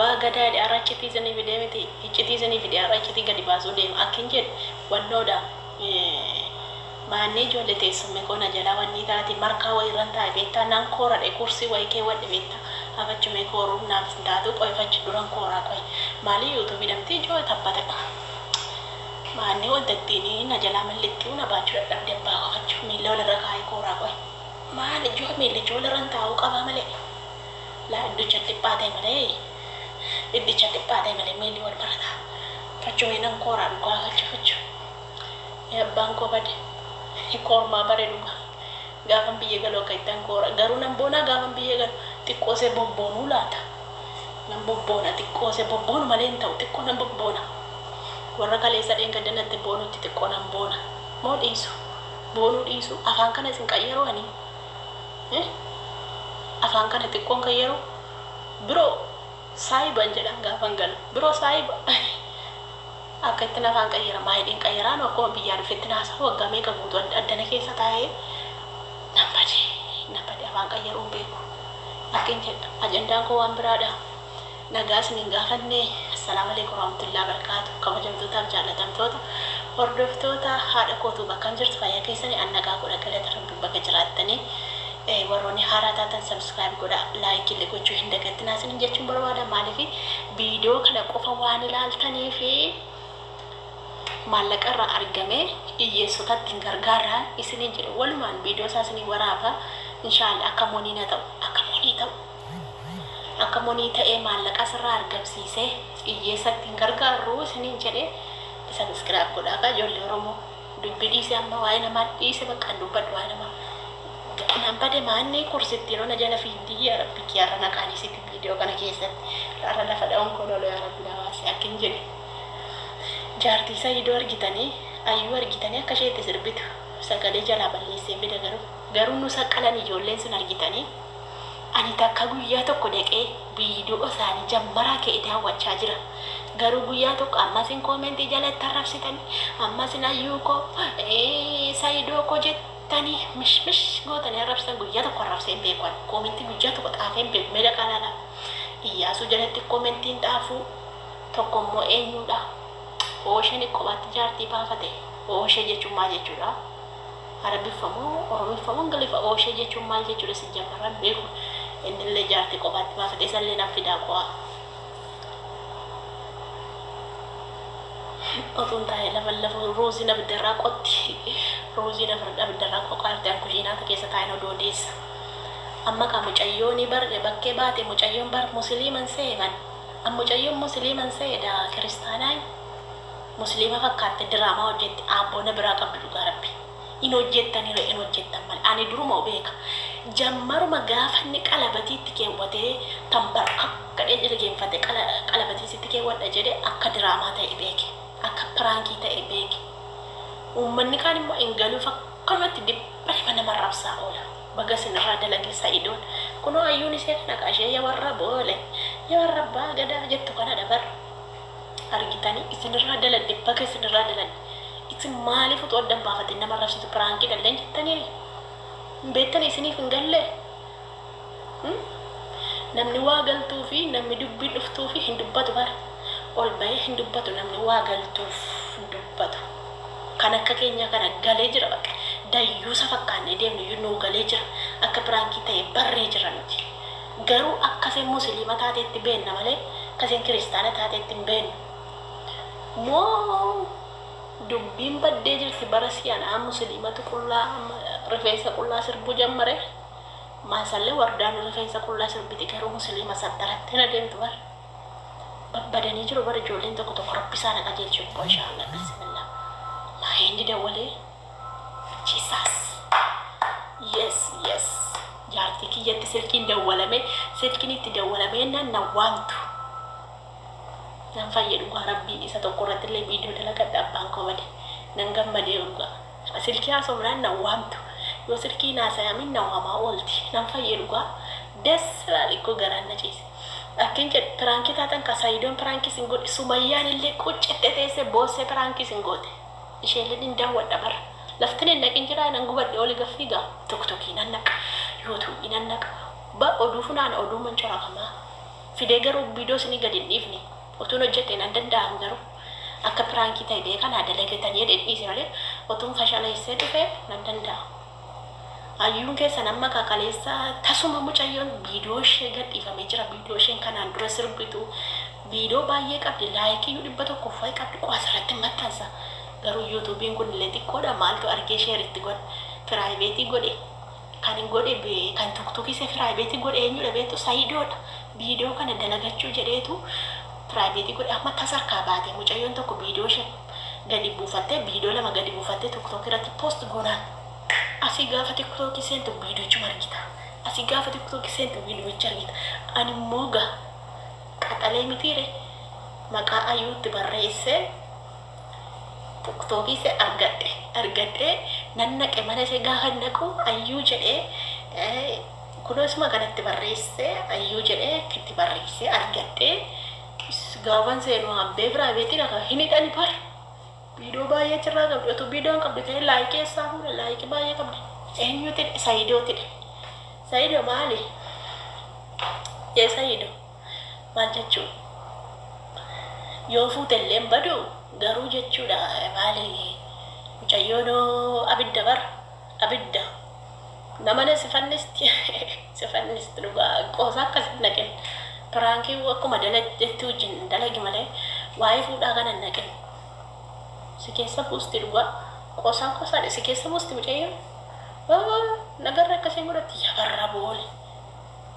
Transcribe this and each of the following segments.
Abbaa gadaa jedhe har'a iccitii isinii fidee miti iccitii isinii fidee har'a iccitii gadi baasuu deema akkin jedhe wannoodha maannee ijoollee teessumni koo na jalaa wannii taati markaa wayii irran taa'e beektaa nan kooradhe kursii wayii keewwadhe beektaa afachumee kooruun naaf hin taatu qoy fachi duran kooraa qoy maalii yuutuubii dhamti ijoo tabbatadha maannee wanta ittiin na jalaa millixxiu na baachuu dadhabde abbaa koo fachu miilla walirra kaa'ee kooraa qoy maal ijoo miillichi walirran taa'uu qabaa malee Laa iddicha dhiphaa ta'e malee iddicha dhiphaa ta'e malee miilli wal marata. Fachu mee nan kooraa dhugaa fachu fachu. Mee abbaan koo bade koormaa bare dhugaa. Gaafan biyya galu akka ittan koora garuu nan boonaa gaafan biyya galu xiqqoosee bobboonuu laata. Nan bobboona xiqqoosee bobboonu malee hin ta'u xiqqoo nan bobboona. Warra kaleessa dheengadda natti boonutti xiqqoo nan boona. Moo dhiisu? Boonuu dhiisu? Afaan kana isin qayyaruu ani? Afaan kana xiqqoon kan yeroo biroo saahiban jedhan gaafan galu biroo saahiba akka ittin afaan qayyara maayidhiin qayyaraanu akkuma biyyaa dhufetti naasahu waggaa meeqa guutuu addana keessa taa'ee nan bade nan bade afaan qayyaruu hin beeku akkin jedha ajandaan koo waan biraadha nagaa isin hin gaafanne assalaamu alaikum warahmatullahi wabarakaatu kabajamtootaaf jaallatamtoota hordoftoota haadha kootuu bakkam jirtu fayyaa keessanii an nagaa godha galata rabbi baga jiraattanii Warroonni haaraa taatan subscribe godhaa like illee gochuu hin dagatinaa isinin jechuun barbaada maaliif viidiyoo kana qofa waan ilaaltaniif maallaqa irraa argame hiyyeessotatti hin gargaarraa isinin jedhe walumaan viidiyoo isaa isinii waraaba inshaallah akka monii na ta'u akka monii ta'u akka monii ta'ee maallaqa asirraa argamsiisee hiyyeessatti hin gargaarru isinin jedhe subscribe godhaa kaa ijoollee Oromoo. Dubbi dhiisi amma waa'ee namaa dhiisi bakka hin dubbadhu waa'ee namaa. Nan bade maanni kursittiin ona jala fiigdii yaa rabbi kiyya har'a na qaanesiti viidiyoo kana keessatti har'a lafa dha'uun koon oolu yaa rabbi na baasi akkin jedhe. Jaartii Sayiidoo argitanii Ayyuu argitanii akka ishee itti sirbitu sagalee jalaa balleesseen fida garuu garuu nu saqqalan ijoolleen sun argitanii Ani takka guyyaa tokko dhaqee viidiyoo isaanii jammaraa ka'e daawwachaa jira. Garuu guyyaa tokko amma isin koomentii jalatti arrabsitanii, amma isin ayyuu koo, sayidoo koo jettanii mish mish gootanii arrabsitan guyyaa tokko arrabsee hin beeku ani. Koomentii guyyaa tokko xaafee hin beeku. Mee dhaqaa ilaalaa. Iyyaasuu jalatti koomentiin xaafuu tokko immoo eenyuudha? Oosheen qobaatti jaartii baafate. Ooshee jechuun maal jechuudha? Arabiffa moo Oromiffa moo Ingiliffa ooshee jechuun maal jechuudha sijjammarran beeku innillee jaarti qobaatti baafate isallee nan fidaa qo'aa. Otuun taa'ee lafa lafa ruuziin abiddarraa qotti ruuziin abiddarraa qoqaarti an kushiinaata keessa taa'een oduu odeessa. Amma kaa mucayyooni bar bakkee baate mucayyoon bar musiliiman se'e man an mucayyoon musiliiman se'e daa kiristaanaa Musliima fakkaatte diraamaa hojjetti aabboo na biraa qabdu dhugaa rabbi hin hojjettani ree hin hojjettan male ani duruma beeka jammaruma gaafa inni qalabatii itti keewwatee tanbarkak gadhee jilgeenfate qala qalabatii sitti keewwadha jedhe akka diraamaa ta'e beeke akka piraankii ta'e beeke uummanni kaan immoo hin galuuf akkanumatti dibbanima nama arrabsaa oola baga isinirraa dalage sa'idoon kunoo ayyuun ishee kana kaa ishee ya warra boole ya warra abbaa gadaa jettu kanadha bar argitanii isinirraa daladhe baga isinirraa daladhe isin maaliif utuu adda hin baafatin nama arrabsitu piraankii dhalleen jettanii hin beektanii isiniif hin galle namni waa galtuu fi namni dubbiin dhuftuu fi hin dubbatu bara ol bahee hin dubbatu namni waa galtuuf hin dubbatu kan akka keenyaa kana galee jira bakka dayyuusa fakkaannee deemnu iyyuu nuu galee jira akka piraankii ta'e barree jira nuti Garuu akka isheen musiliima taateetti beenna malee akka isheen kiristaana taateetti hin beennu. Moo dubbiin baddee jirti bara si'anaa musiliimatu qullaa rifeensa qullaa sirbuu jammare. Maasallee wardaan rifeensa qullaa sirbiti garuu musiliima sattarattee na deemtu bar. Babbadanii jiru bar ijoolleen tokko tokko rabbi isaan haa qajeelchu inshallah bismillah. Maa eenyu dawwalee? Jesus yes yes jaartii kiyyatti silkiin dawwalame silkiin itti dawwalameennan nan waamtu nan fayye dhugaa rabbii isa tokko irratti illee viidiyoo dalagadha abbaan koo bade nan gammadee dhugaa silkii haasofnaan nan waamtu yoo silkii naasayamin na waamaa oolti nan fayye dhugaa das laal ikkoo garaan na ciise akkin jedhe piraankii taatan ka sayidoon piraankii isin godhe sumayyaan illee quccitte teesse boossee piraankii isin goote Isheelleen hin daawwadha bar. Laftin hin dhaqin jiraa nan gubadhe oli gad fiiga toktokii nan naqa yuutuubii nan naqa ba oduu funaana oduu mancorakamaa. Fidee garuu viidiyoo isinii gadi hin dhiifne. Otuun hojjedhe nan danda'amu garuu akka piraankii ta'e beekanaa dalagatanii jedhee dhiise malee otuun fashaleessee dhufe nan danda'a. Hayyuun keessan amma kakaleessa tasuma mucayyoon viidiyoo ishee gadhiifamee jira. Viidiyoo isheen kanaan dura sirbitu viidiyoo baay'ee qabdi. Laayikiyyuu 100 fa'i qabdi. Qo'asirratti maxxansa. Garuu yuutuubiin kun illee xiqqoodha. Maaltu argee sheeritti godhe? Private godhe. Kan hin godhe kan tuktukise private godhe eenyudha beektu? Sayidoodha. Viidiyoo kana dalagachuu jedheetu private godhe. Amma tas harkaa baate mucayyoon tokko viidiyoo ishee gadi buufattee, viidiyoo lama gadi buufattee TikTok irratti post goonaan. Asii gaafa TikTokii seentu viidiyochuma argita. Asii gaafa TikTokii seentu viidiyocha argita. Ani immoo gaa qaxalee mitiire maqaa ayyuutti barreessee TikTokii se argadhe argadhee nan naqe. Mana ishee gaafa naqu ayyuu jedhee kunoo isuma kanatti barreessee ayyuu jedhee itti barreessee argadhee gaafan seenu habbee private dhaqa hin hidhani bar. Viidiyoo baay'ee achirraa qabdi. Otoo viidiyoon qabdi ta'e like eessaa fuudha? Like baay'ee qabdi. Eenyuti? Sayidootidha. Sayidoo maali? Jee Sayidoo maal jechuu? Yoo fuute illee hin badu garuu jechuudha. Maali mucayyoon abidda bar, abidda namana si fannisti, si fannisti. Dhugaa qoosa akkasit naqin. Piraankii akkuma dalagdetti wajjin dalagi malee waa'ee fuudhaa kana hin naqin. Si keessa buusti. Dhugaa qoosaan qoosaadha, si keessa buusti mucayyoon. Nagarra akkasiin godhatti. Yabarra boole,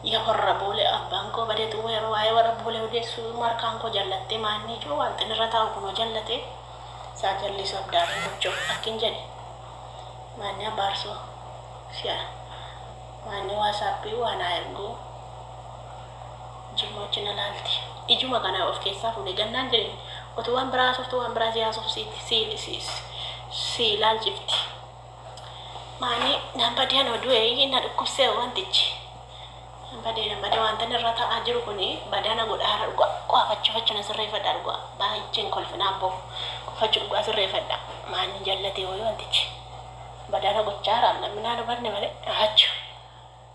yabarra boole, abbaan koo badeetu yeroo waa'ee warra boolee odeessuu markaan koo jallattee maannii jiru wanti irra taa'u kunoo jallatee isaa jallisu abdaaree gochoo akkin jedhe. Maanni abaarsoo si'a maanni waasaappii waan haa erguu jimmochi na laalti. Ijuma kana of keessaa fuudhee gannaan jedhe otuu waan biraa haasoftu waan biraa si haasofsiiti, si si ilaalchifti. Maani nan badee anoo du'ee na dhukkubsee wantichi. Nan badee, nan badee. Wanta irra ta'aa jiru kuni badana godhaara. Dhugaa qofaachuu fachu na sirreeffadha. Dhugaa baay'een kolfinaa abboo qofachuu dhugaa sirreeffadha. Maanni jallatee wayii wantichi badana gochaara namni naa dubarne malee achu.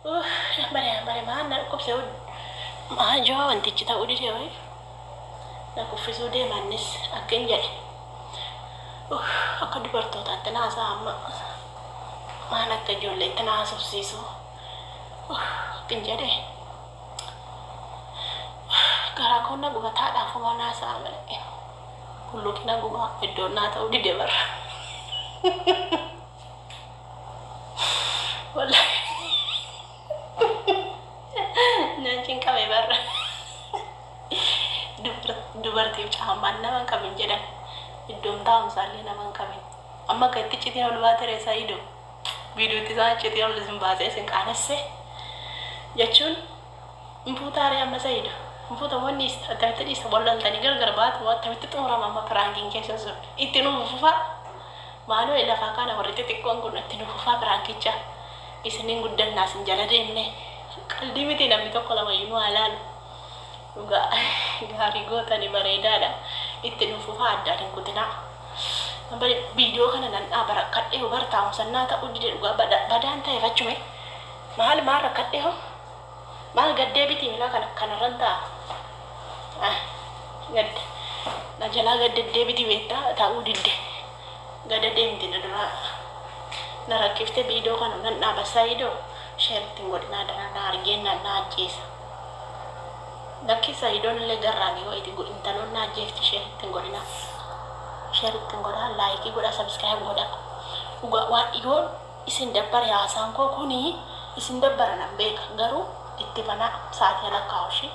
Nan badee, nan badee. Maan na dhukkubsee maa joo wantichi ta'uu didee wayii na kuffisuu deemannis akka hin jedhe. Akka dubartootaatti naasaa amma maan akka ijoolleetti na haasofsiisu akka hin jedhe. Garaa koon na gubataadhaaf homaa naasaa malee bulluqi na gubaa iddoon naa ta'uu dide barra. Wallahi naan cinqame barra. Dubartiif caamaan nama hin qabin jedhan, iddoon taa'umsaallee nama hin qabin. Amma akka itti citiin ol baate Sayido viidiyootti isaan citiin ol isin baasee isin qaanesse jechuun hin fuutaaree amma Sayido hin fuuta moo dhiista? Attamitti dhiista? Walloltanii gargar baatu moo attamitti xumurama amma piraankiin keessa sun? Itti nu fufaa maaloo lafaa kana warri xixiqqoon kun itti nu fufaa piraankicha. Isiniin guddannaa isin jala deemne qalbii miti. Namni tokko lamayyuu nu haa laalu. Dhugaa gaarii gootanii bareedaadha. Itti nu fufaa, addaan hin kutinaa. Viidiyoo kana nan dhaaba. Rakkadhee bar taa'umsannaa ta'uu dide. Dhugaa badaan ta'e fachume. Maal maal rakkadhee hoo maal gaddee biti milaa kana kanarran ta'a gadde na jalaa gaddee biti beektaa ta'uu didde gada deemti na duraa na rakkifte. Viidiyoo kana nan dhaaba. Saayidoo share ittiin godhinaa daraa na argeen na ajjeesa. Lakki Saayidoon illee garraamii wayiiti intaloon na ajjeefti. Share ittiin godhinaa, share ittiin godhaa, like godhaa, subscribe godhaa. Dhugaa waan yoo isin dabbare haasaan koo kuni isin dabbara nan beeka garuu itti banaa sa'aatii lakkaa'u ishee.